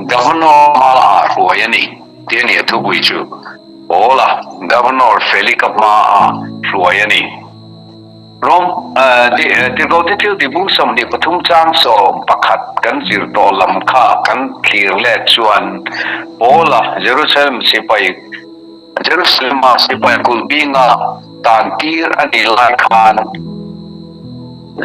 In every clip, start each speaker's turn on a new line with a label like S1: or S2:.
S1: Governor hmaah hruai a ni tih a ni a thupui chu. Paula Governor Felika hmaah hruai a ni. Rom Tirhkohte thil tihbung 23 chang 11 kan zir tawh lam kha kan thlir let chuan Paula Jerusalem sipai Jerusalem-a sipai kulhbinga tan tir a nih lai khan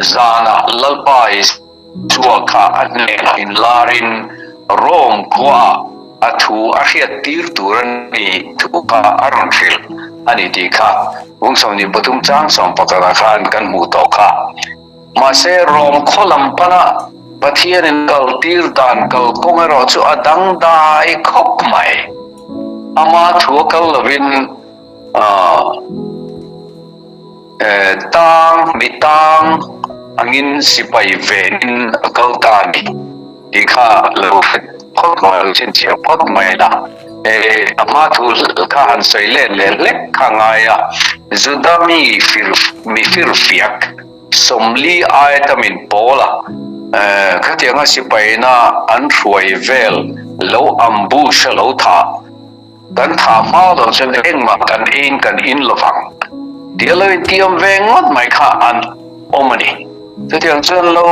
S1: zanah Lalpa Isua kha a hnenah inlarin Rome khuaah a thu a hriat tir tur a ni thu kha a rawn hrilh a ni tih kha bung 23 chang 11 ah khan kan hmuh tawh kha. Mahse Rome khaw lam pana Pathianin kal tir dan kal kawng erawh chu a dangdai khawp mai. Ama thu a kal lovin tang mi tang angin sipai venin a kal ta a ni tih kha lo hre phawt mai lo chhinchhiah phawt mai la. A hma thu kha han sawi let leh hlek kha ngai a, Juda mi fir mi firfiak 40 aia tamin Paula khatianga sipaina an hruai vel lo ambush a lo thah. Kan thah hma lo chuan engmah kan eiin kan in lovang tih a lo intiam ve ngawt mai kha an awm a ni. Chutiang chuan lo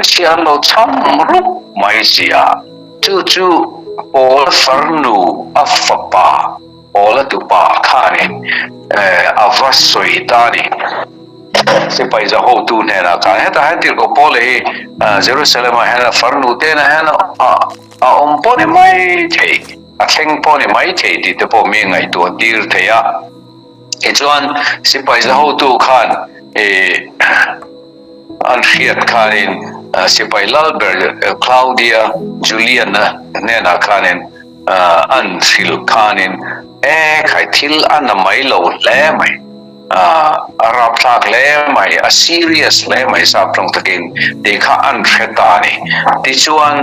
S1: chhia an lo cham rup mai si a, chu chu Paula farnu a fapa Paula tupa khanin a va sawi ta a ni. Sipai za hotu hnenah khan hetah hian Tirhkoh Paula hi Jerusalem-ah hian a farnu te-na hian a A awm pawh ni mai thei, a thleng pawh ni mai thei tih te pawh mi ngaihtuah tir thei a. Tichuan sipai za hotu khan ih an hriat khanin sipai lal ber Claudia Julian-a hnenah khanin an hrilh khanin e khai thil a na mai lo hle mai. A rapthlak hle mai, a serious hle mai sap tawng takin tih kha an hre ta a ni. Tichuan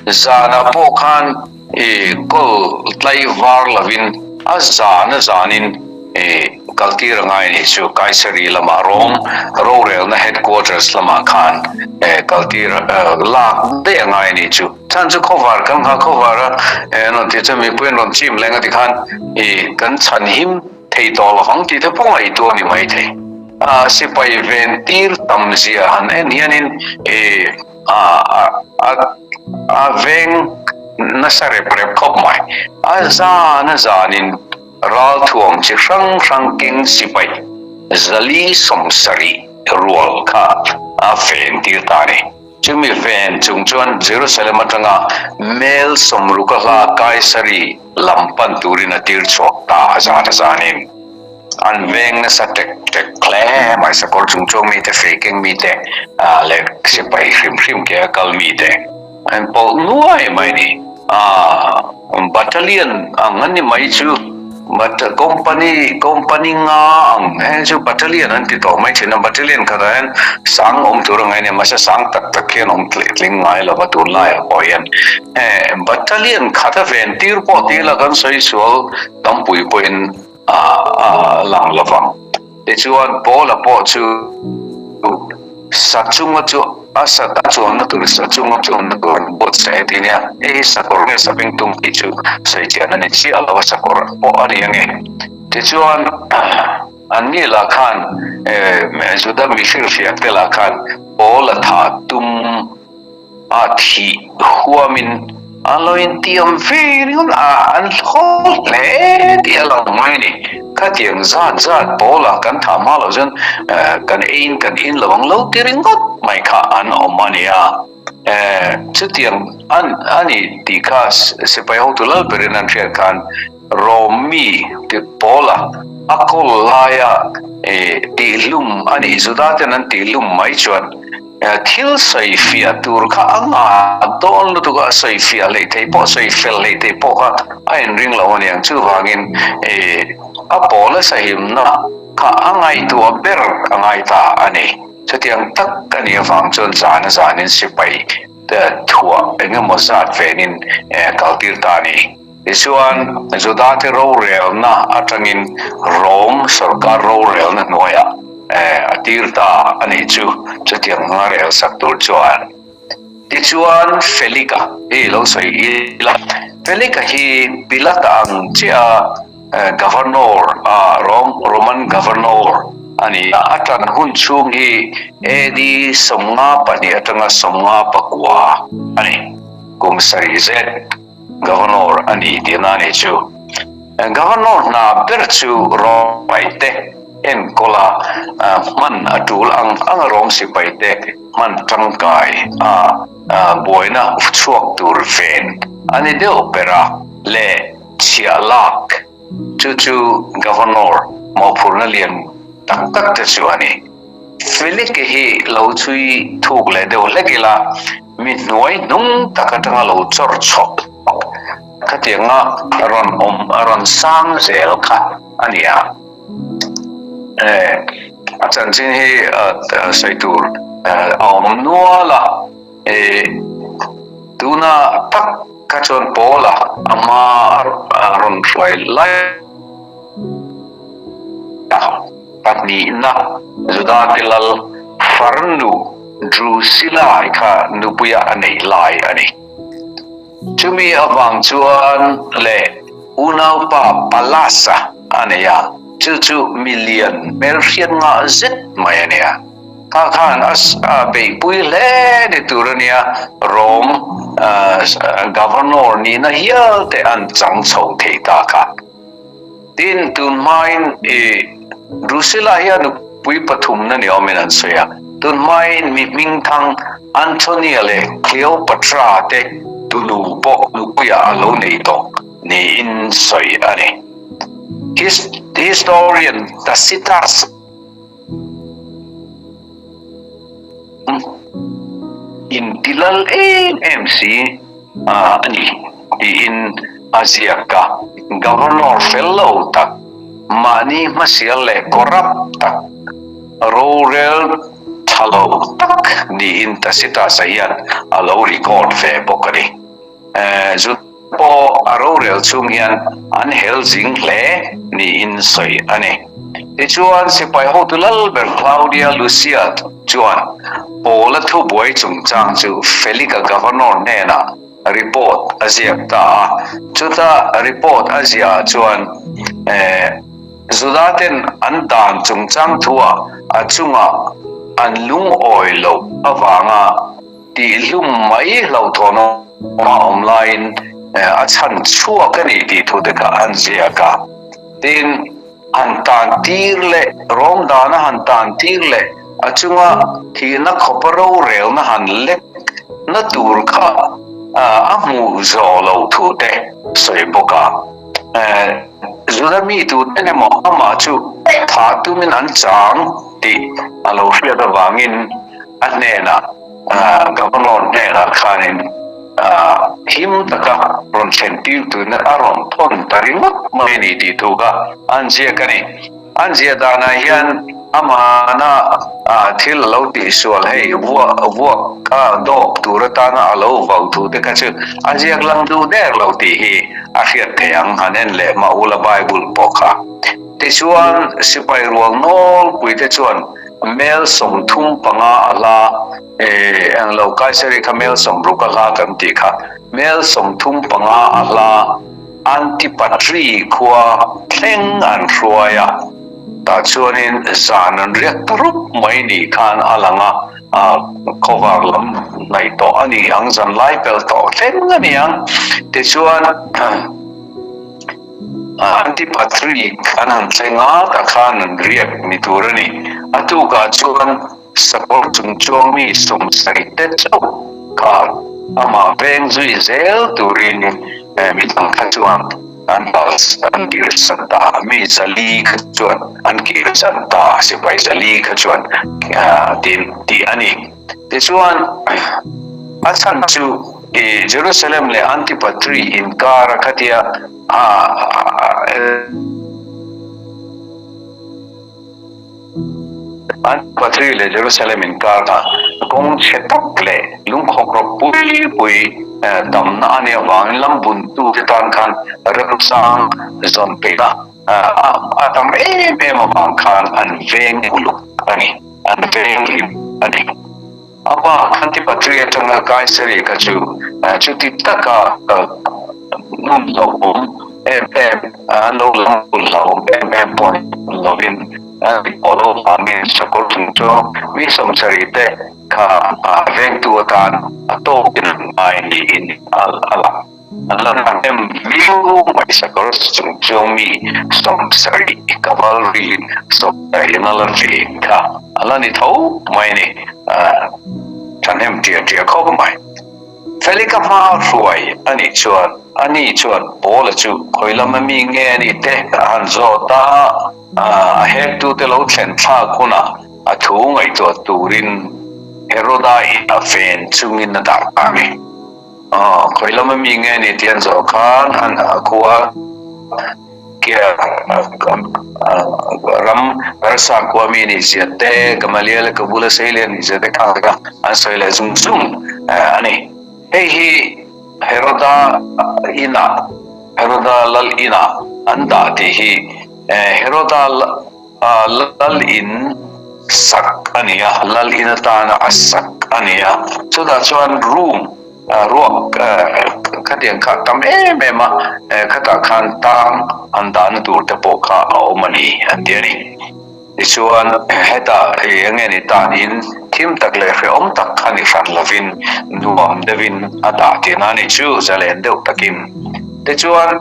S1: zanah pawh khan i kawl tlai var lovin a zan a zanin i kaltir a ngai a nih chu Kaisari lamah Rome rorelna headquarters lamah khan kaltir lak daih a ngai a nih chu. Chhan chu khawvar kan nghah khawvar a rawn tih chuan mipui an rawn chim leng a tikhan i kan chhan him Thei tawh lo ang tih te pawh ngaihtuah a ni mai thei. A sipai ven tir tam zia han en hianin i a a a veng nasa rep rep khawp mai. A zan a zanin ralthuam chi hrang hrang keng sipai 470 rual kha a ven tir ta a ni. Chumi ven chung chuan Jerusalem atanga mel 60 a hla Kaisari lam pan turin a tir chhuak ta a zan a zanin. An veng nasa tek tek hle mai, sakawr chung chuang mite, fei keng mite leh sipai hrim hrim ke a kal mite an pawlh nuai mai ni. Battalion ang an ni mai chu but company company nga ang heng chu battalion an ti tawh mai thin a battalion khatah hian sang awm tur a ngai a nia mahse sang tak tak hian awm tleh tling ngai lo va tunlaiah pawh hian eh battalion khat a ven tir pawh ti ila kan sawi sual tampui pawhin a a lang lo vang. Tichuan Paula pawh chu sa chunga chu a sa a chuanna tur sa chunga chuanna tur an buatsaih a ti nia. Hei hi sakawr nge sabeng tum tih chu sawi chian a ni chiah lo a, sakawr pawh a ni ange. Tichuan anni lah khan Juda mihrilhfiak te lah khan Paula thah tum a thih huamin a lo intiam ve ringawt a, an hlawl hle tih a lang mai a ni. Khatiang zat zat pawlah kan thah hma loh chuan kan eiin kan in lo ang lo ti ringawt mai kha an awm a nia. Chutiang a ni tih kha sipai hotu lal berin an hriat khan Rom mi pawla a kawl laia tihhlum a nih, Juda ten an tihhlum mai chuan Thil sawi fiah tur kha a ngah dawn lutuk a, sawi fiah hlei thei pawh, sawi fel hlei thei pawh kha a inring lo a niang. Chuvangin a pawl a sahimna kha a ngaihtuah ber a ngai ta a ni. Chutiang tak a nih avang chuan zan a zanin sipai te thuah eng emaw zat venin kaltir ta a ni. Tichuan Judate rorelna atangin Rom sorkar rorelna hnuaiah a tir ta a nih chu, chutiang hmanga rel sak tur chuan. Tichuan Felika hi lo sawi ila, Felika hi Pilata ang chiah a Governor a Rome Roman Governor a ni a, a tan hun chhung hi AD 52 atanga 54 a ni, kum sarih zet Governor a ni tihna a nih chu. Governor hna ber chu Rome te enkawl a, hman a tul ang anga Rome sipai te hman tangkai a buaina chhuak tur ven a ni deuh ber a, leh chhiah lak chu chu Governor mawhphurhna lian tak tak te chu a ni. Felike hi lo chhui thuk leh deuh hlek ila, mi hnuai hnung tak atanga lo chawr chhawk khatianga rawn awm rawn sang zel kha a ni a. A chanchin hi sawi tur a awm nual a, tuna tak kha chuan Paula a hma a rawn hruai lai a, pahnihna Judate lal farnu Drusilla kha nupuia a neih lai a ni. Chumi avang chuan leh unaupa Palasa a nei a, chu chu milian hmelhriat ngah zet mai a nia. Kha khan a beihpui hle ni tur a nia, Rome Governor nihna hial te an chang chho thei ta kha. Tin, tun hmain i Drusilla hi a nupui pathumna ni awmin an sawi a. Tun hmain mi hmingthang Antonia leh Cleopatra te tunu pawh nupuiah a lo nei tawh niin sawi a ni. Historian Tacitus. Inti lal em em si a ni tiin a ziak a. Governor fel lo tak, mahni hmasial leh corrupt tak, rorel tha lo tak niin Tacitus-a hian a lo record ve bawk a ni. Zu pawh a rorel chhung hian an hel zing hle niin sawi a ni. Tichuan, sipai hotu lal ber Claudia Lucia chuan Paula thubuai chungchang chu Felika Governor hnenah report a ziak ta a. Chuta report a ziahah chuan Juda ten an dan chungchang thuah a chungah an lungawi loh avanga Tihhlum mai hlauhthawn awma awm laiin a chhan chhuak a ni tih thu te kha an ziak a. Tin, han tan tir leh rawm dana han tan tir leh a chunga thihna khawpa rorelna han lek na tur kha a hmuh zawh loh thu te sawi bawk a. Juda mi tu ten emaw amah chu thah tumin an chang tih a lo hriat avangin a hnenah Governor hnenah khanin him taka rawn thlen tir turin a rawn thawn ta ringawt mai a ni tih thu kha an ziak a ni. An ziah danah hian amahna thil a lo tihsual hei vuak vuak a dawp tur atana a lo vau thu te kha chu a ziak lang duh der lo tih hi a hriat theih ang han en leh mah ula Bible pawh kha. Tichuan sipai rual nawlpui te chuan Mel 35 a hla eh englo Kaiseri kha mel 60 a hla kan tih kha mel 35 a hla Antipatri khua thleng an hruai a, tah chuanin zan an riak ta rup mai nih khan a lang a, khawvar lam hnaih tawh a ni ang, zan lai pel tawh thleng a ni ang. Tichuan. Antipatri an han thleng a, tah khan an riak ni tur a ni. A tukah chuan sakawr chung chuang mi 70 te chauh kha amah veng zui zel turin mi dang kha chuan an an kirsan ta a, mi 400 kha chuan an kirsan ta a, sipai 400 kha chuan tih a ni. Tichuan, a chhan chu i Jerusalem leh Antipatri inkara khatia a Antipatri leh Jerusalem inkara kawng chhe tak leh lungkhawk rawp pui pui tamna a nih avangin lam buntute tan khan remchang zawn peihna a tam em em avang khan an veng uluk a ni. An veng hlim a ni. A bak Antipatri atanga Kaiseri kha chu chuti taka hmun hlauhawm em em, an lo lam hmun hlauhawm em em pawh ni lovin Apollo vangin sakawr chung chuang mi 70 te kha vengtu atan a tawkin an ngai niin a lang. An la hnem viau mai sakawr chung chuang mi 70 cavalry 70 a la veng kha a la ni tho mai a ni. Thahnem ṭiah ṭiah khawp mai. Felika hma hruai a nih chuan ani chuan Paula chu khawi lama mi nge a nih te a han zawt a, a hektute lo thlen thlak hunah a thu ngaihtuah turin Heroda in a ven chungin a dah ta a ni. Khawi lama mi nge ni tih an zawh khan an khua Kia ram Persa khua mi nih zia te, Gamaliel ka bula sei lian nih zia te kha kha an sawi leh zung zung a ni. Hei hi Heroda inah, Heroda lal inah an dah tih hi Heroda lal in sak a ni a, lal in atana a sak a ni a, chutah chuan room ruak khatiang kha a tam em em a, khatah khan tang an dahna tur te pawh kha a awm a ni an ti a ni. Tichuan hetah hei eng nge ni tan in thim tak leh hrehawm tak kha ni hran lovin nuam deuhin a dah tihna a ni chu zalen deuh takin. Tichuan.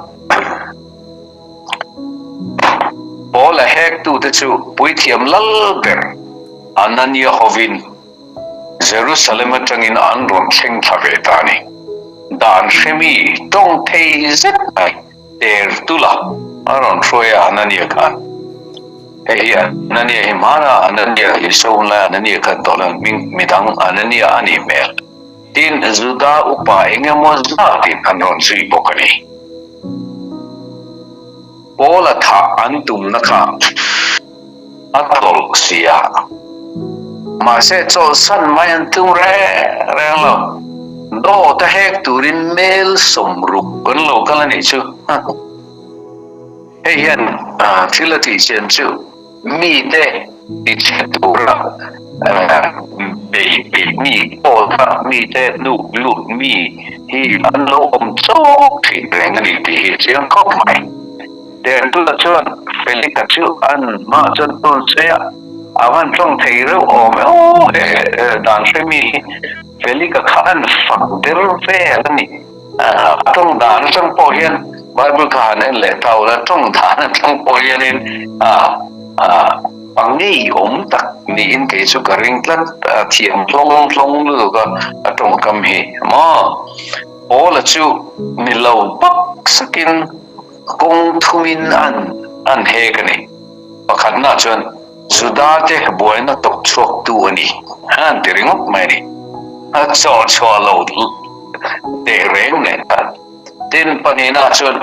S1: Paula hektute chu puithiam lal ber Anania hovin Jerusalem atangin an rawn thleng thla ve ta a ni. Dan hremi tawng thei zet mai Tertula a rawn hruai a Anania khan. Hei hi Anania hi hmana Anania Isua hun laia Anania khan tawh lo hming midang Anania a nih hmel. Tin, Juda upa engemaw zatin an rawn zui bawk a ni. Paula thah an tumna kha a tawlh si a, mahse chawlhsan mai an tum reng reng lo. Dawt a hek turin mel 60 kan lo kal a nih chu. Hei hian thil a tih chian chu mite ti chhe tura bei peih mi pawlna mite hnuk lut mi hi an lo awm chawk thin reng a ni tih hi a chiang khawp mai. Tertula chuan Felika chu an hmaah chuan tun se a, a van tawng thei reuh awm e aw he dan hre mi hi Felika kha an fak der vel a ni. A tawng dan atang pawh hian Bible kha han en leh ta ula tawng dan atang pawh hianin a ngeiawm tak niin kei chu ka ring tlat a thiam hlawng hlawng lutuk a a tawngkam hi maw Paula chu ni lo bak sakin kawng thumin an an hek a ni pakhatna chuan Juda te buaina tawk chhuak tu a ni an ti ringawt mai a ni a chawh chhuah lo teh reng nen khan. Tin, pahnihna chuan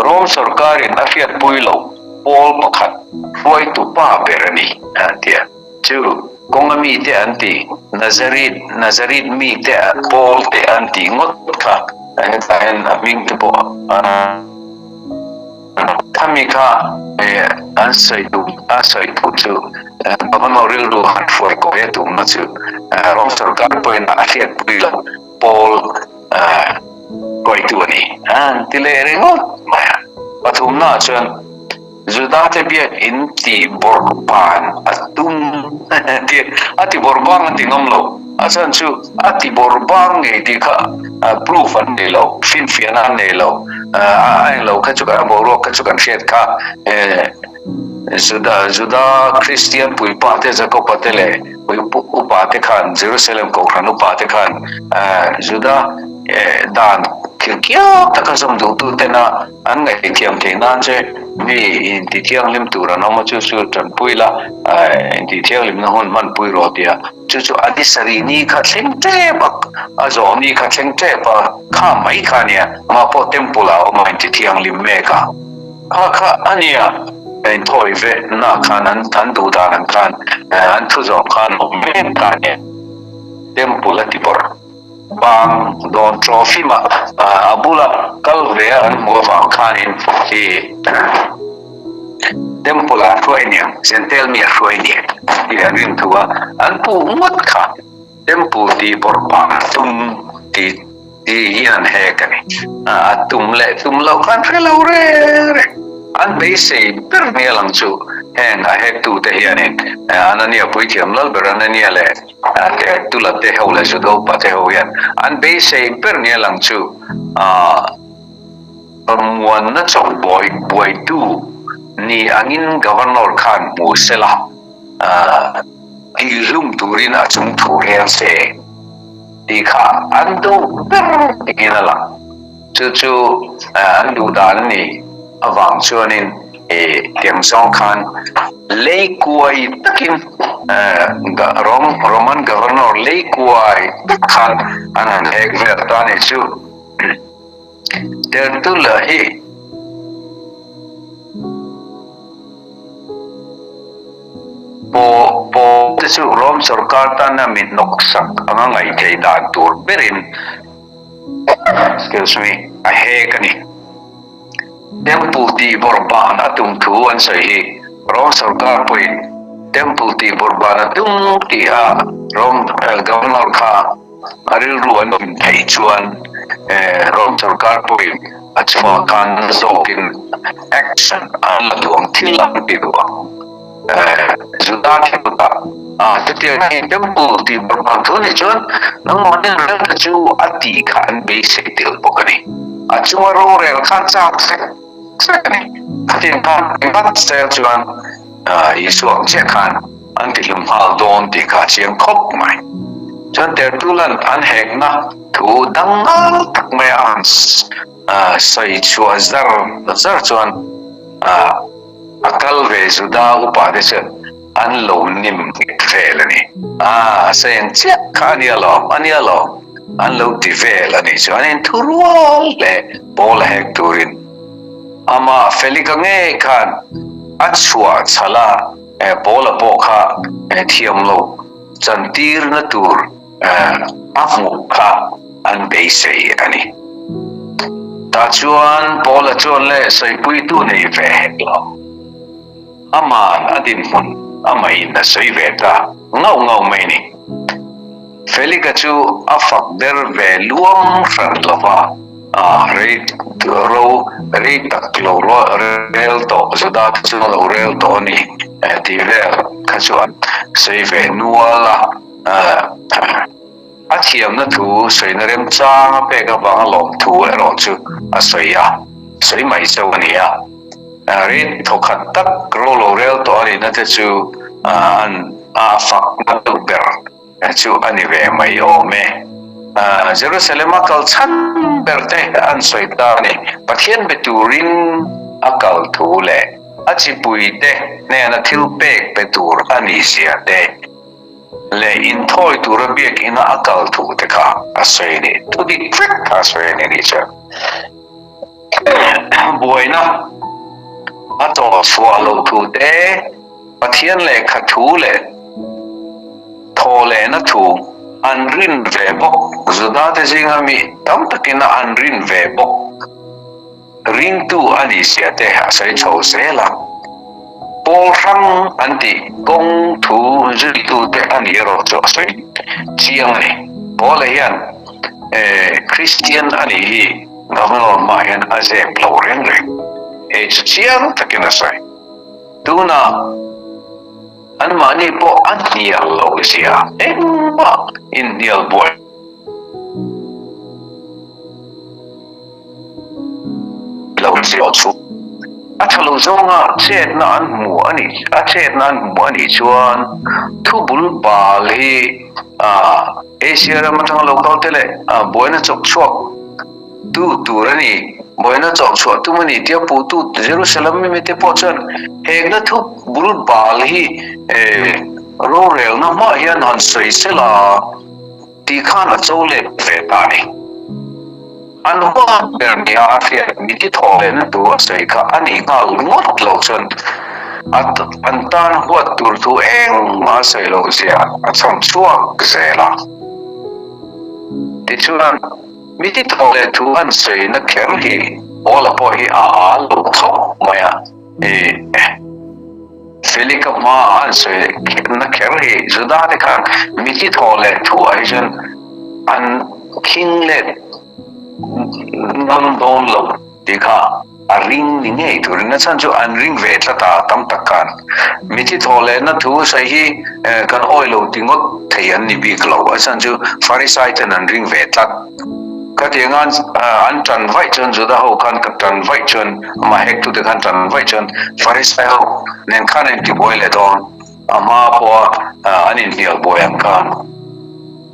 S1: Rom sorkarin a hriatpui loh pawl pakhat hruaitu pa ber a ni a ti a. Chu kawnga mite an ti, Nazarit, Nazarit mite pawl te an tih ngawt kha hetah hian a hming te pawh a Khami kha an sawi duh a sawi duh chu Governor rilru han hruai kawi a tumna chu Rom sorkar pawhin a hriatpui loh pawl hruaitu a ni an ti leh ringawt mai a. Pathumnaah chuan Juda te biak in tih bawrh ban a tum a ti bawrh bang a ti ngam lo a chhan chu a ti bawrh bang ngei tih kha proof an nei lo finfiahna an nei lo a englo kha chu a boruak kha chu kan hriat kha Juda Juda Kristian puipa te Jakoba te leh upa te khan Jerusalem kohhran upa te khan Juda dan thilkiau taka zawm duhtu tena An ngaihthiam theih nan che mi intithianghlim tur an awm a, chu chu tanpui la, intithianghlimna hun hmanpui rawh tia chu chu a ni sarih ni kha thleng tep a, a zawh ni kha thleng tep a, kha mai kha a nia, amah pawh temple ah a awm a, intithianghlim mek a, kha kha a nia, inthawi ve na khan an duh dan ang khan an thu zawh khan awm mek kha a nia, temple a ti bawrh. Bang dawn trophy mah a bula kal ve a an hmuh avang khanin i temple ah hruai aniang, Gentile mi a hruai aniang tih an rin thu a, an puh ngawt kha. Temple tih bawrh pah a tum tih tih hi an hek a ni. A tum leh tum loh khan hre lo reng reng. An beisei ber hmel ang chu heng a hektute hianin Anania puithiam Lalber Anania leh Tertula te ho leh Juda upa te ho hian an beisei ber hmel ang chu Muanna chawk buaitu ni angin Governor khan hmu sela. Tihhlum turin a chung thu rel se tih kha an duh ber tiin a lang. Chu chu an duh dan a nih avang chuanin tiang zawng khan lei kuai takin Roman Governor lei kuai tak khan an han hek vel ta a nih chu. Tertulla hi. Paw paw te chu Rom sorkar tana mi hnawksak anga ngaih theih dan tur berin excuse me a hek a ni. Temple tih bawrh ban a tum thu an sawi hi Rom sorkar pawhin Temple tih bawrh ban a tum tiha Rom governor kha A rilru an awm theih chuan Rom sorkar pawhin a chungah khan zawkin action an la duh ang, thil an ti duh ang. Juda thilutah chutiang hi temple tih bawrhbang thu nih chuan nangmahni rel te chu a tih kha an beisei tel bawk a ni. A chunga rorel kha chak vek vek a ni. Khatiang khan engvat sel chuan Isua ang chiah khan an ti hlum nghal dawn tih kha a chiang khawp mai. Chuan Tertulan an hekna thu dangal tak mai a han sawi chhuah zar zar chuan a kal ve Juda upa te chuan an lo nim nghet vel a ni. A sawi ang chiah kha a nia lawm, a nia lawm an lo ti vel a nih chu. An inthurual hle Paul a hek turin amah Felika ngei khan a chhuah chhal a. Paula pawh kha thiam lo chantirna tur a hmuh kha an beisei a ni. Tah chuan Paula chuan le sawipuitu nei ve hek lo. Aman a dinhmun amahin a sawi ve ta ngauh ngauh mai ni. Felika chu a fak ber ve luang hran lo va, rei ro rei tak lo rel tawh, Juda te chu lo rel tawh a ni tih vel kha chu an sawi ve nual a. A thiamna thu sawina remchang a pek avanga lawmthu erawh chu a sawi a, sawi mai chauh a ni a. Rei thawkhat tak ro lo rel tawh a nihna te chu an a fakna deuh ber chu a ni ve mai awm e. Jerusalem a kal chhan ber te an sawi ta a ni. Pathian be turin a kal thu leh a chipui te hnena thil pek pe tur a nih zia te leh inthawi tura biakina a kal thu te kha a sawi a ni. Thu dik vek kha a sawi a ni nih chuan. Buaina a tawh chhuah loh thu te, Pathian lehkha thu leh thaw lehna thu an rin ve bawk. Juda te zinga mi tam takin a an rin ve bawk. Ringtu a nih zia te a sawi chho zel a. Pawl hrang an tih kawng thu zuitute a nih erawh chu a sawi chiang a ni. Paula hian Kristian a nih hi Governor hmaah hian a zep lo reng reng. Hei chu chiang takin a sawi. Tunah anmahni pawh a hnial loh zia engmah inhnial buai lo zia chu a tha lo zawnga chetna an hmu a nih a chetna an hmu a nih chuan thu bul bal hi Asia ram atanga lo kal te leh buaina chawk chhuak Tu tur a ni, buaina chawh chhuah tum a ni tia puhtu Jerusalem mite pawh chuan hengna thu bul bal hi rorelna hmah hian han sawi sel a tih khan a cho let ve ta a ni. An huat ber nia a hriat miti thawh lehna tur a sawi kha a nih nghal ngawt lo chuan an tan huat tur thu engmah a sawi loh zia a chham chhuak zel a. Tichuan. Miti thawh leh thu an sawina kher hi Paula pawh hi a â lo khawp mai a, i Felika hmaa an sawi na kher hi Juda te khan mithi thaw leh thuah hi chuan an khing let ngam dawn lo tih kha a ring ni ngei turin a chhan chu an ring ve tlat a tam tak khan mithi thaw lehna thu sawi hi kan awi lo ti ngawt thei an ni bik lo a chhan chu Farisai ten an ring ve tlat. Khatiang an an tan vaih chuan Juda ho khan ka tan vaih chuan amah hektute khan tan vaih chuan Farisai ho nen khan an intibuai leh dawn a hma pawha an inhnial buai ang khan.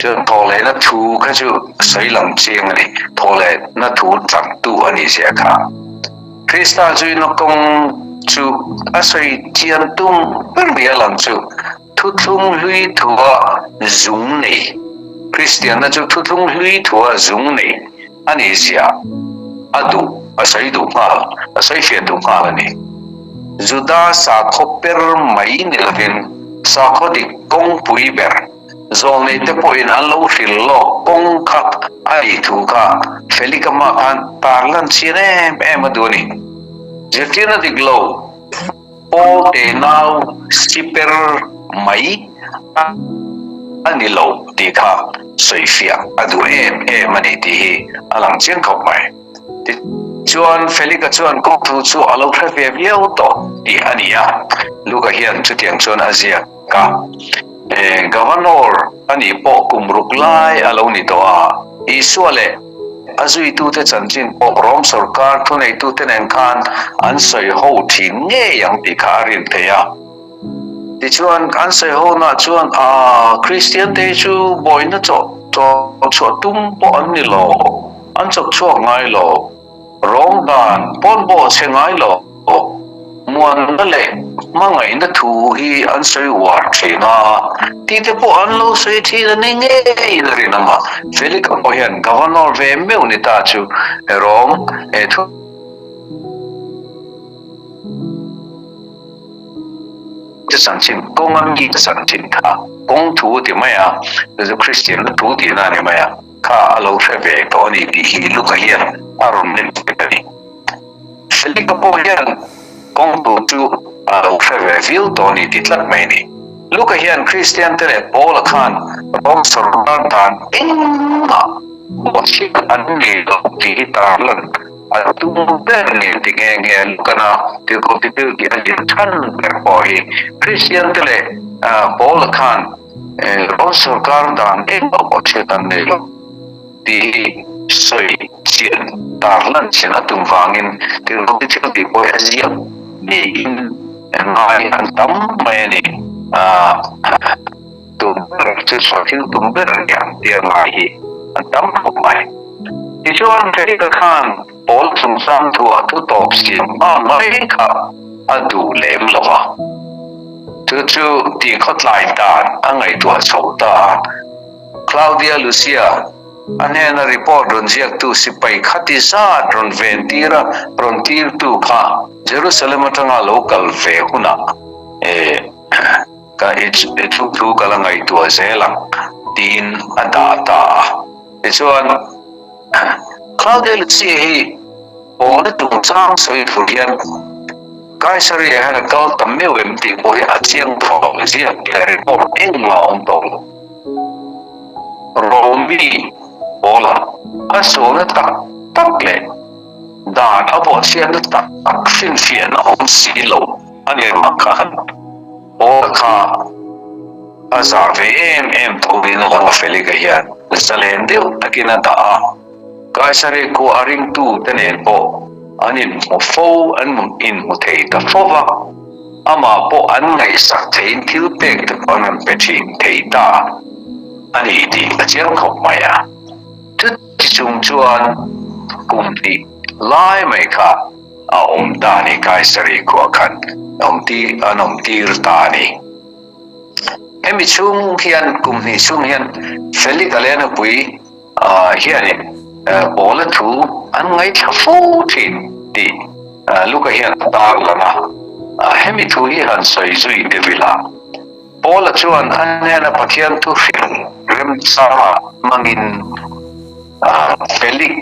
S1: Chuan thawhlehna thu kha chu sawi lang chiang a ni, thawhlehna thu changtu a nih zia kha. Krista zuina kawng chu a sawi chian tum ber mai a lang chu thuthlung hlui thua zung nei, Kristianna chu thuthlung hlui thua zung nei a nih zia a duh, a sawi duh nghal, a sawi fiah duh nghal a ni. Juda sakhaw per mai ni lovin sakhaw dik kawngpui ber, Zawlneite pawhin an lo hrilh lawk kawng kha a nih thu kha Felika hma khan tarlan chhian em em a duh a ni. Zirtirna dik lo pawl te nau siper mai a ni lo tih kha sawifiah a duh em em a ni tih hi a lang chiang khawp mai. Tichuan Felika chuan kawng thu chu a lo hre ve viau tawh tih a ni a, Luka hian chutiang chuan a ziak. Ka Governor a nih pawh kum ruk lai a lo ni tawh a, Isua leh a zuitute chanchin pawh Rom sawrkar thuneitute nen khan an sawi ho thin ngei ang tih kha a rin theih a. Tichuan, an sawi hona chuan, Aa, Kristiante hi chu bawihna chawh chhuah tum pawh an ni lo, an chawp chhuak ngai lo. Rawng dan pawn pawh chhe ngai lo. Muanna leh hmangaihna thu hi an sawi uar thin a, tite pawh an lo sawi thin a ni ngeiin a rinawm a. Felika pawh hian Governor ve meuh ni ta chu rawng thu te chanchin kawnga mi te chanchin kha kawng thu a ti mai a, chu chu Kristianna thu tihna a ni mai a. Kha a lo hre ve tawh a ni tih hi Luka hian a rawn rin ve a ni. Felika pawh hian kawng tur chu a lo hre ve viau tawh a ni ti tlat mai a ni. Luka hian Kristiante leh Paula khan Rom sawrkar dan engmah bawhchhiat an nei lo tih hi tarlan a tum ber ni a ti nghe nghe. Lukana tirhkoh titil tih a zir chhan ber pawh hi Kristiante leh Paula khan Ram sawrkar dan engmah pawh hriat an nei lo tih hi sawi chian tar lan chian a tum vangin tirhkohte thil tih pawh hi a ziak niin ngai an tam mai a ni. Tum ber chu sawi thil tum ber a ni ang tia ngai hi an tam khawp mai. Tichuan Felika khan Pawl chungchang thuah thu tawp siam hma mai kha a duh lem lo a. Chu chu tih khawtlai dan a ngaihtuah chho ta a. Claudia Lucia, a hnena report rawn ziaktu sipai khati zat rawn ven tir a rawn tirtu kha Jerusalem atanga lo kal ve hunah ka i thu thu ka la ngaihtuah zel ang tiin a dah ta a. Tichuan Claudia Lucia hi Paula chungchang sawi tur hian Kaisaria hian a kal ta meuh em tih pawh hi a chiang tawh lo, ziak leh report engmah a awm tawh lo. Romi Paula a sualna tak tak leh dan a bawhchhiatna tak tak finfiahna awm si lo a ni vang khan Paula kha a zah ve em em tho in a lang a Felika hian zalen deuh takin a dah a. Kaisari khua a ringtute nen pawh an inhmu fo, an inhmu thei ta fo va, amah pawh an ngaihsak theiin thil pek te pawh an rawn pe thin thei ta a ni tih a chiang khawp mai a. Chuti chung chuan kum hnih lai mai kha a awm ta a ni, Kaisari khua khan an awm tir ta a ni. Hemi chhung hian kum hnih chhung hian Felika leh a nupui hianin Paula thu an ngaithla fo thin tih Luka hian a tar lang a. Hemi thu hi han sawi zui deuh ila, Paula chuan a hnena Pathian thu hrilh remchanga hmangin Felik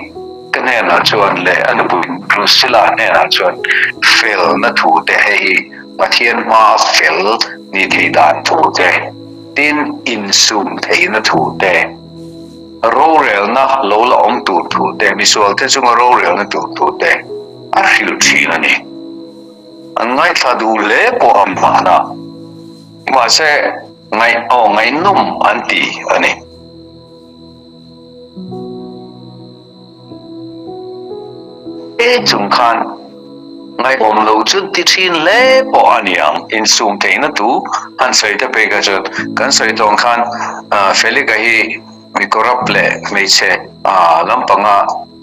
S1: te hnenah chuan leh a nupui Drusilla hnenah chuan felna thu te hei hi. Pathian hmaa fel ni theih dan thu te, tin insum theihna thu te, rorelna lo la awm tur thu te, misualte chunga rorelna tur thu te a hrilh thin a ni. An ngaithla duh hle pawh a hman a, mahse ngaih aw ngaihnawm an ti a ni. E chung khan ngaihawm lo chu ti thin hle pawh a ni ang. Insum theihna tu han sawi te pek a chuan kan sawi tawng khan Felika hi mi corrupt leh hmeichhe lampanga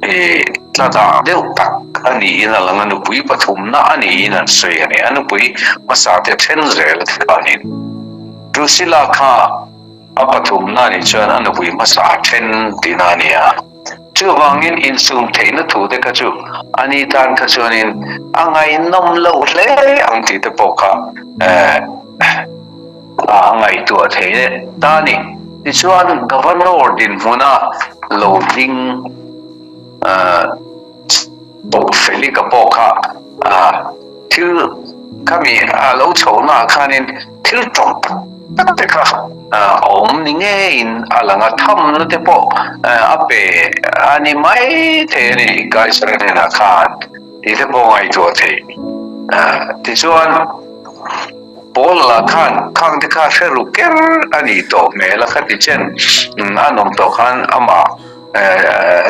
S1: i tla dah deuh tak a niin a lang a, nupui pathumna a niin an sawi a ni. A nupui hmasa te then zel a ti khanin Drusilla kha A pathumna nih chuan a nupui hmasa a then tihna a ni a. Chuvangin insum theihna thu te kha chu a ni tan kha chuanin a ngaihnawm loh hle ang tih te pawh kha a ngaihtuah thei leh ta a ni. Tichuan Governor dinhmuna lo ding Pope Felika pawh kha thil khami a lo chhohnaah khanin thil tawng tak tak te kha a awm ni ngeiin a lang a, thamna te pawh a pe a ni mai thei a ni Kaiser hnenah khan tih te pawh ngaihtuah theih. Tichuan Paul lah khan khang te kha hre ru ker a nih tawh hmel a, khati chen a nawm tawh khan amah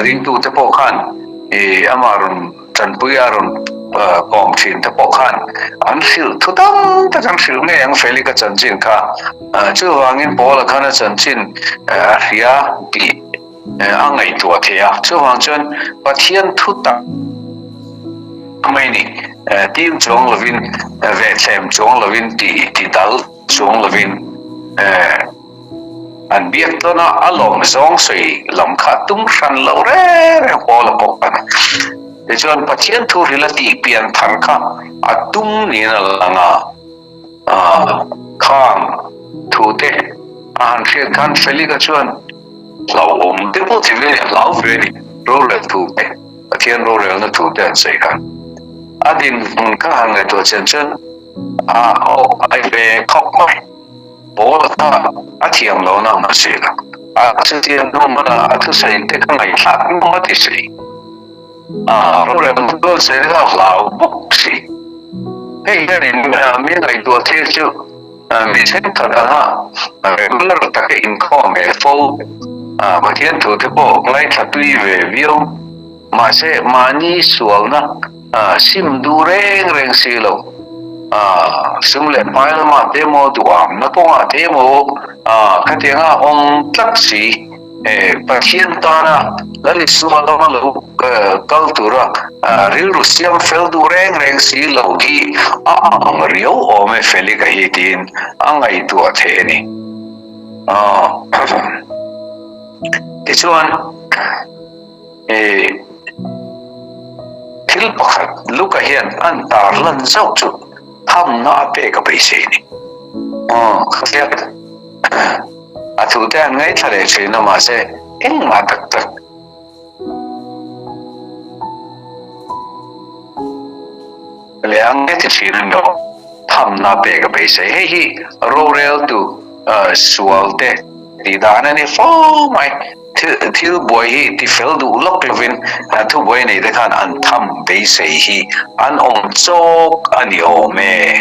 S1: Ringtute pawh khan i amah rawn tanpui a rawn kawm thin te pawh khan an hrilh thu tam tak an hrilh ngei ang Felika chanchin kha. Chuvangin Paula khan a chanchin a hria tih a ngaihtuah thei a. Chuvang chuan Pathian thu tak mai ni tim chuang lovin vehthlem chuang lovin tih ti dal chuang lovin An biak tawn a, a lawm zawng sawi lam kha tum hran lo reng reng pawl a pawh a ni. Tichuan Pathian thu hril a tih pian thar kha a tum niin a lang a, khang thu te a han hriat khan Felika chuan hlauhawm te pawh ti ve a hlau ve a ni, rorel thu te, Pathian rorelna thu te an sawi khan a dinhmun kha han ngaihtuah chian chuan a aw a ve khawp mai. Paul kha a thiam lo na a si lo. A chutiang hnu hmana a thusawi te kha ngaihthlak nawm a ti si. A rorel dawn se kha hlau bawk si. Hei hianin mi ngaihtuah thil chu mi thenkhat anga regular taka inkhawm ve fo Pathian thu te pawh ngaithla tui ve viau. Mahse mahni sualna sim duh reng reng si lo, sum leh hmai lamah te emaw duham na kawngah te emaw khatianga awm tlat si, Pathian tana Lal Isua lama lo kal tura rilru siam fel duh reng reng si lo hi a ang riau awm e Felika hi tiin a ngaihtuah thei a ni. Tichuan. Thil pakhat Luka hian an tar lan zauh chu thamna a pek a beisei a ni. Khatiang a thute an ngaithla leh thin a mahse engmah tak tak leh ang nge ti thin an lo thamna a pek a beisei. Hei hi roreltu sualte tih dan a ni fo mai. Thil buai hi ti fel duh lawk lovin thubuai nei te khan an tham beisei hi an awm chawk a ni awm e.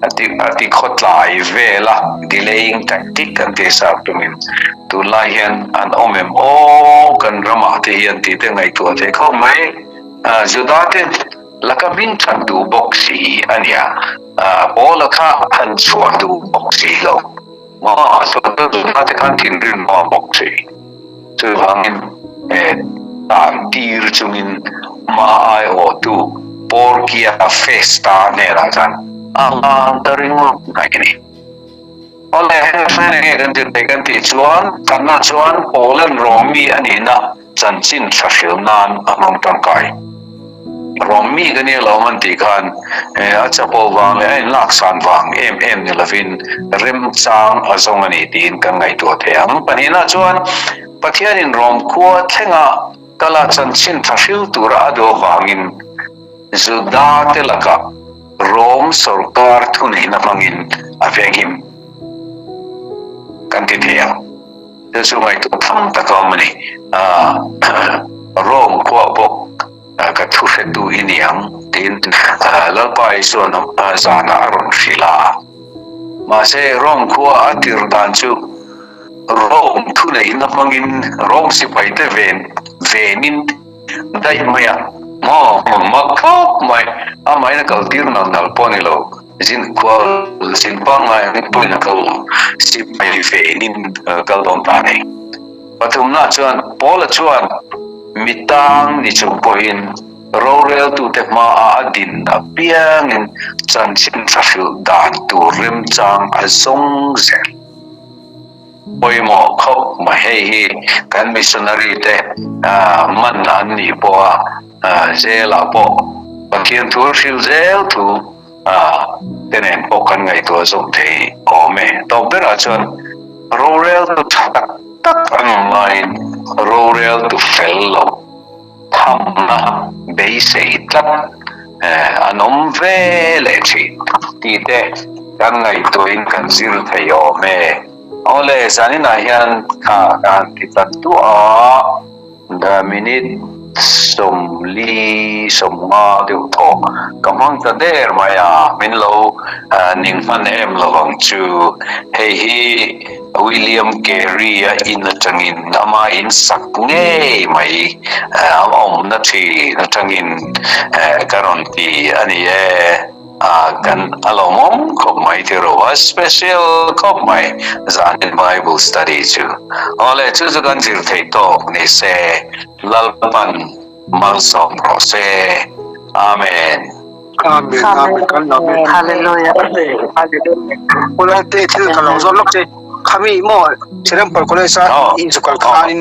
S1: A ti a ti khawtlai vel a, delaying tactic an tih sap tumin tunlai hian an awm em aw kan ramah te hian tih te ngaihtuah theih khawp mai. Juda te laka hming that duh bawk si a nia, Paula kha han chhuah duh bawk si lo. Maw a sawi deuh te khan thinrim maw bawk si. Chuvangin tan tir chungin ma aiawhtu Porkia Festa hnenah chuan a hlan ta ringawt mai a ni. Awle heng hre nge kan ti thei kan tih chuan Kanna chuan Poland Rom mi a nihna Chanchin thla hril nan a hmang tangkai. Rom mi ka nia lo an tih khan a chapo vang leh a inlaksan vang em em ni lovin remchang a zawng a ni tiin kan ngaihtuah thei ang. Pahnihna chuan Pathianin Rom khua thlenga kala chanchin thla hril tura a duh avangin Juda te lakah. Rom sawrkar thuneihna hmangin a venghim kan ti thei ang. Chu chu ngaihtuah tham tak a awm a ni. Rom khuah bawk ka thu hretu i ni ang tiin Lalpa Isua'n zanah a rawn hrilh a. Mahse Rom khua a tir dan chu Rom thuneihna hmangin Rom sipaite ven venin daih mai a, maw mak khawp mai, amahin a kal tir nal nal pawh a ni lo, zin kual zin pangngai ang pawhin a kal lo, sipai venin a kal dawn ta a ni. Pathumna chuan Paula chuan mi tang ni chung pawhin roreltute hmaah a din apiangin chanchin tha hrilh dan tur remchang a zawng zel. Pawimawh khawp mai hei hi kan missionary te man an nih pawha zelah pawh Pathian thu hrilh zel thu te nen pawh kan ngaihtuah zawm thei awm e. Tawp berah chuan roreltu tha tak tak an awm laiin roreltu fel lo thamna beisei tlat an awm ve leh thin tih te kan ngaihtuahin kan zir thei awm e. Awle, zaninah hian kha ka han ti ta duah a, minute 40 50 deuh thaw ka hmang ta der mai a, min lo ning hman em lovang chu. Hei hi William Carey-a in atangin ama in sak ngei mai a awmna thin atangin ka rawn ti a ni e. Kan a lawmawm khawp mai tiraw a special khawp mai zanin Bible study chu. Awle chu chu kan zir theih tawk ni se Lalpan malsawm rawh se. Amen.
S2: Amen amen kan lawm e.
S3: Hallelujah.
S2: Hallelujah. Ula te thil ka lo zawt lawk che. Khami maw Serampore College a in zu kal khan in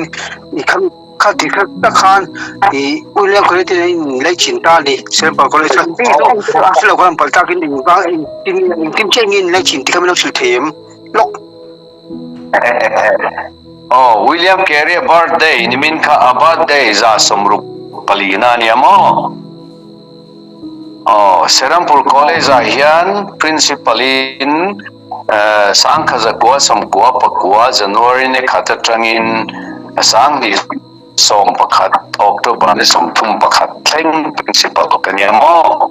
S2: i khami kha ti kha tak khan i William College te in lei chin ta ni Serampore College a thil lo khan pal takin in va in tin in tin che in lei chin ti khami lo sil thei em lawk.
S1: Oh William Carey birthday nimin kha a birthday 64 na ania maw? Aw, Serampore College ah hian Principal in 1999 January ni khat atangin 2011 October ni 31 thleng Principal ka nia maw?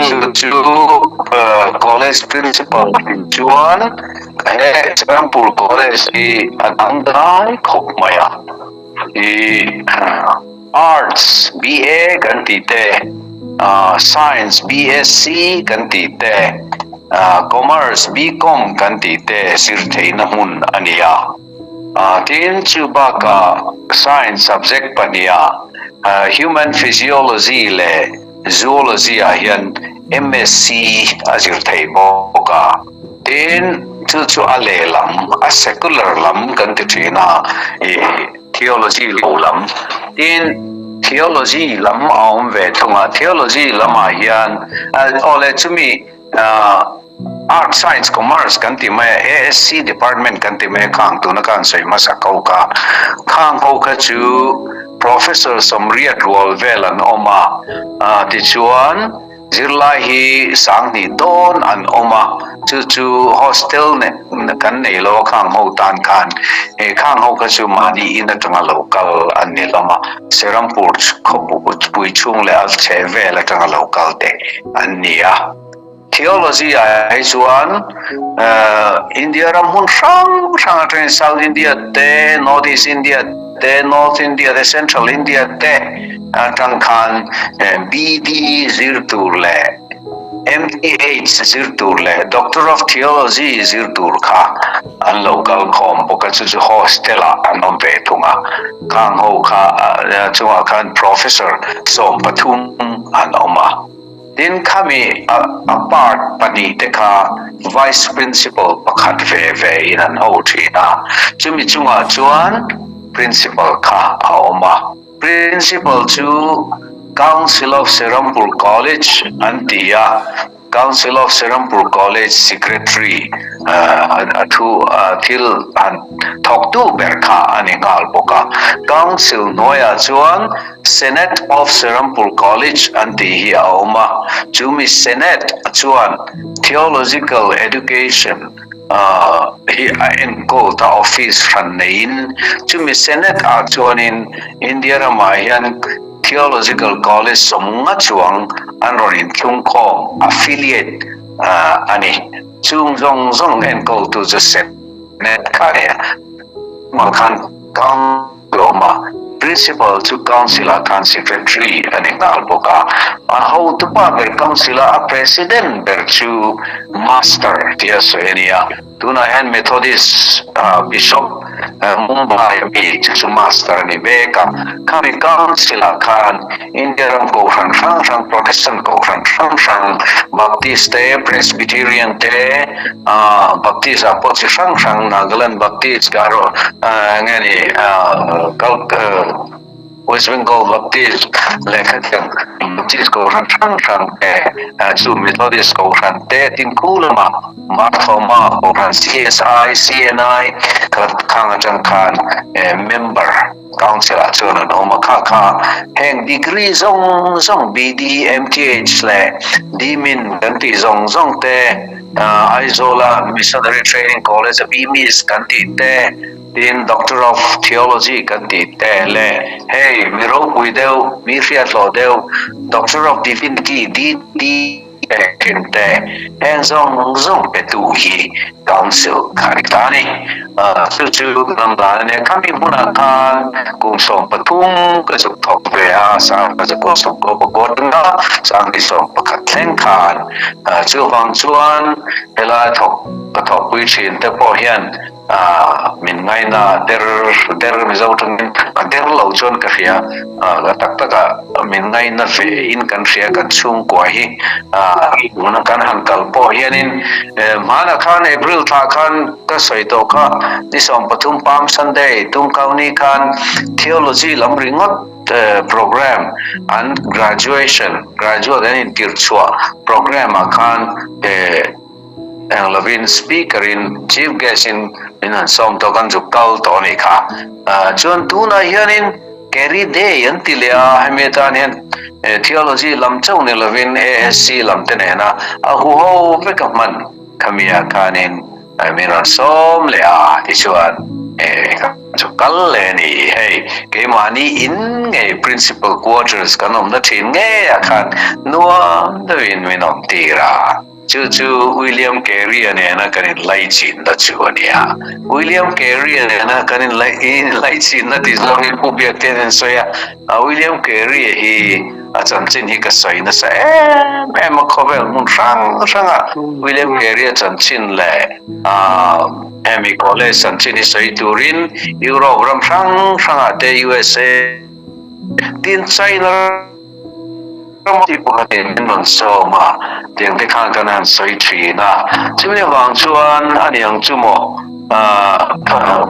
S1: Chu chu College Principal in chuan he Serampore College hi a dangdai khawp mai a. I Arts, BA, kan tih te, Science, BSc, kan tih te, Commerce, BCom, kan tih te zir theihna hmun a ni a. Tin, chu bakah Science subject pahniha Human Physiology leh Zoology ah hian MSc a zir theih bawk a. Tin, chu chu a lehlam, a secular lam kan ti thin a. Theology lo lam. Tin, theology lam a awm ve thung a, theology lamah hian aw le chumi Art, Science, Commerce kan ti mai a, ASC department kan ti mai a khang tuna khan sawi hmasa ko kha. Khang ho kha chu Professor 80 rual vel an awm a, tichuan Zirlai hi 2000 dawn an awm a, chu chu hostel kan nei lo a khang ho tan khan he khang ho kha chu mahni in atanga lo kal an ni hlawm a, Serampur khawpui chhung leh a chheh vel atanga lo kal te an ni a. Theology ah hi chuan India ram hmun hrang hrang atangin South India te, North East India te, North India te, Central India te atang khan BD zir tur leh MTH zir tur leh Doctor of Theology zir tur kha an lo kal khawm bawk a, chu chu hostel ah an awm ve thung a, khang ho kha chungah khan Professor 13 an awm a. Tin, khami a part pahnih te kha Vice Principal pakhat ve ve in an ho thin a, chumi chungah chuan Principal kha a awm a. Principal chu Council of Serampore College an ti a. Council of Serampore College Secretary a thu thil han thawktu ber kha a ni nghal bawk a. Council hnuaiah chuan Senate of Serampore College an tih hi a awm a, chumi Senate chuan Theological Education hi a enkawl ta office hran neiin chumi Senate ah chuanin India ramah hian Theological College sawmnga chuang an rawn inthlungkhawm, affiliate, a ni. Chung zawng zawng enkawltu chu Senate kha a ni a, tunah khan Council a awm a, Principal chu Council-ah khan Secretary a ni nghal bawk a, a hotupa ber Council-a a President ber chu Master tia sawi a ni a. Tunah hian Methodist Bishop Mumbai a mi chu chu Master a ni mek a, khami Council ah khan India ram kohhran hrang hrang, Protestant kohhran hrang hrang, Baptist te, Presbyterian te, Baptist ah pawh chi hrang hrang, Nagaland Baptist, Garo nge ni West Bengal Baptist leh khatiang Baptist kohhran hrang hrang te chu Methodist kohhran te tin khu lamah Mar Thoma kohhran CSI, CNI khang atang khan member council ah chuan an awm a kha kha heng degree zawng zawng BD, MTH leh DMin kan tih zawng zawng te Aizawl a Missionary Training College a BMIS kan tih te Tin, Doctor of Theology kan tih te leh hei mi ropui deuh, mi hriathlawh deuh Doctor of Divinity, DD, pek thin te, heng zawng zawng petu hi Council kha ni ta a ni. Chu chu kan dan a nia. Khami hmunah khan kum 13 ka zuk thawk ve a, sang ka zakua sawmkua pakua atanga sangni 11 thleng khan. Chuvang chuan helai thawk ka thawhpui thin te pawh hian Min ngaina der der Mizo tangin a der lo chuan ka hria ka tak tak ah min ngaina ve in kan hria kan chhungkua hi tuna kan han kal pawh hianin hmanah khan April thla khan ka sawi tawh kha ni 13 Palm Sunday Tumkau ni khan Theology lam ringawt program an graduation graduate an intirchhuah program ah khan Eng lovin speaker in chief guest in min han sawm tawh kan zuk kal tawh a nih kha. Chuan tunah hianin Kerry Day an ti leh a, hemi atan hian theology lam chauh ni lovin ASC lam te nena a huho vek a hman khami ah khanin min rawn sawm leh a tichuan kan zuk kal leh a ni. Hei keimahni in ngei principal quarters kan awmna thin ngeiah khan nuam deuhin min awm tir a. Chu chu William Carey-a nena kan inlaichinna chu a ni a. William Carey-a nena kan inlaichinna tih zawngin Pu Biakte'n an sawi a. William Carey-a hi a chanchin hi ka sawi nasa em em a, khawvel hmun hrang hranga William Carey-a chanchin leh hemi college chanchin hi sawi turin Europe ram hrang hrangah te, USA tin China, Ramti pakhatin min rawn sawm a, tiang te khan kan han sawi thin a. Chumi avang chuan a ni ang chu maw,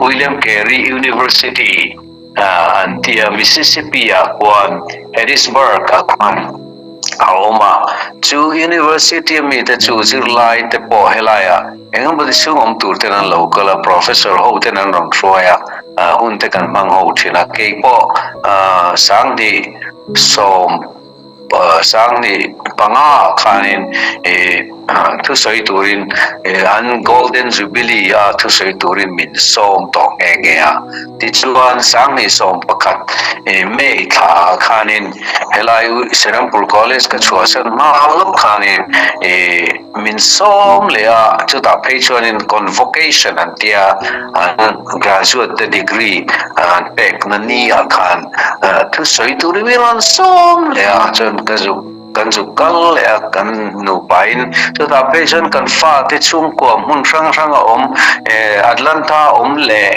S1: William Carey University an ti a, Mississippi ah khuan Hattiesburg ah khuan a awm a. Chu University a mite chu zirlai te pawh helaiah eng emaw ti chhung awm tur ten an lo kal a, Professor ho ten an rawn hruai a, hun te kan hmang ho thin a. Keipawh Sangdi 75 khanin thusawi turin an Golden Jubilee a thusawi turin min sawm tawh nghe nghe a. Tichuan 2011 May thla ah khanin helai Serampore College ka chhuahsan hma lawk khanin min sawm leh a, chutah phei chuanin convocation an tia an graduate te degree an pekna ni ah khan thusawi tur in rawn sawm leh a, chuan ka zuk kan zuk kal leh a kan nupa in chutah phei chuan kan fate chhungkua hmun hrang hrang a awm Atlanta a awm leh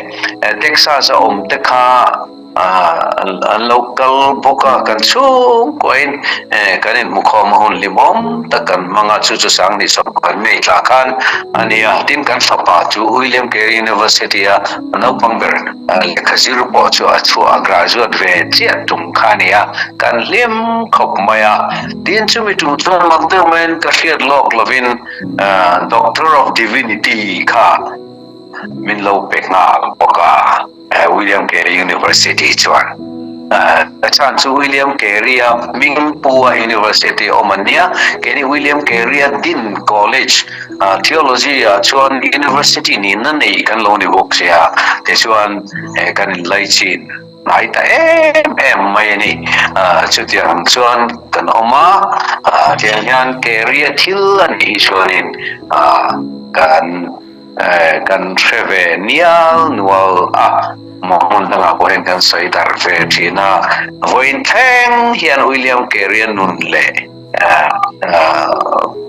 S1: Texas a awm te kha. An lo kal bawk a, kan chhungkuain kan inhmukhawm a hun hlimawm tak kan hmang a, chu chu Sangni sawrkar nei tlah khan a ni a. Tin, kan fapa chu William Carey University-a naupang ber lehkha zir pawh chu a chhuah a graduate ve chiah tum kha a ni a, kan hlim khawp mai a. Tin, chumi tum chuan mak deuh maiin ka hriat lawk lovin Doctor of Divinity kha min lo pe nghal bawk a. William Carey University chuan a chhan chu William Carey-a hming pu a University awm an nia. Keini William Carey-a din College Theology-ah chuan University nihna nei kan lo ni bawk sia. Tichuan kan inlaichin hnai ta em em mai a ni. Chutiang chuan kan awm a, tiang hian Carey-a thil a nih hi chuanin kan Kan hre ve nial nual a, maw hmun dangah pawh hian kan sawi darh ve thin a. Vawiin thleng hian William Carey-a nun leh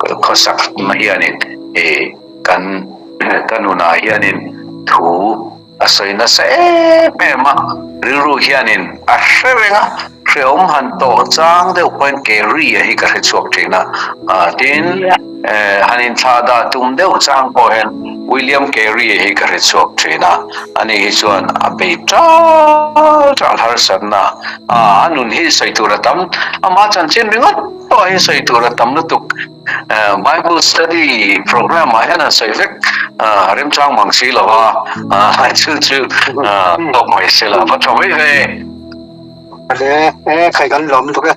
S1: khawsak na hianin kan ka nunah hianin thu a sawi nasa em em a, rilru hianin a hre reng a, hrehawm han tawh chang deuh pawhin Carey-a hi ka hre chhuak thin a, tin han inthlah dah tum deuh chang pawh hian William Carey-a hi ka hre chhuak thin a, ani hi chuan a bei tal tal harsatna a nun hi sawi tur a tam, amah chanchin ringawt pawh hi sawi tur a tam lutuk. Bible study program ah hian an sawi vek remchang mang si lo a, chu chu tawk mai se la va tha mai ve.
S2: Ale, e khai kan lawm lutuk e.